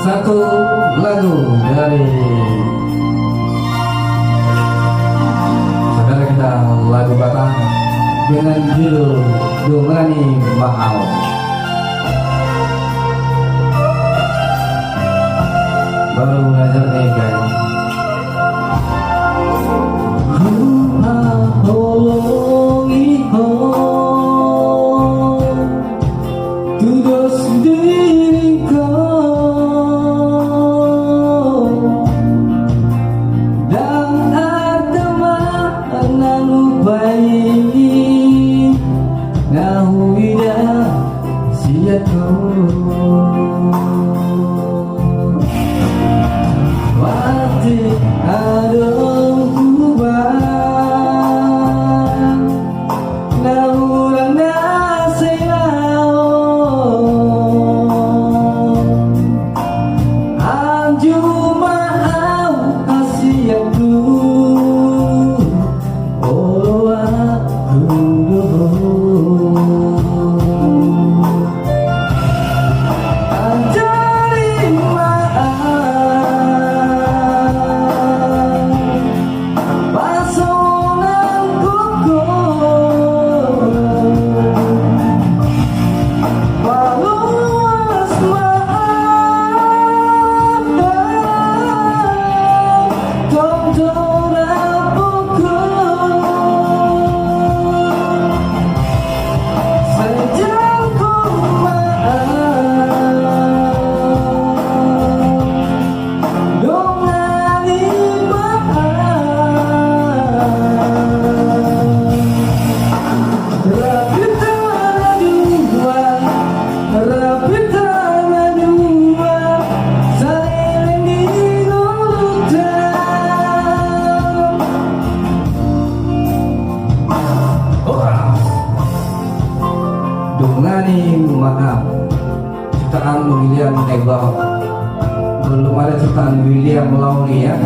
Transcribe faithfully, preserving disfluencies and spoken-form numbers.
Satu lagu dari saudara kita, lagu Batak dengan judul Dongani Ma'ao. Baru belajar nih, guys. Rupa holongi ho. Tudos diriku dan artema nanu baini nahu ida siatu. Wati adong kuba. Naura nasenao, anjuma au hasiaku, oloaku doho. Ajari ma'a. Pasonan koko, paluas ma'a, tonton apoko. Sejangku ma'a. Dongani ma'a. Rapi tanah dua, rapi tanah dua, saling di ngulutan. Horas. Dongani ma'a. Ciptaan William Ebel. Belum ada ciptaan William Lauli, ya.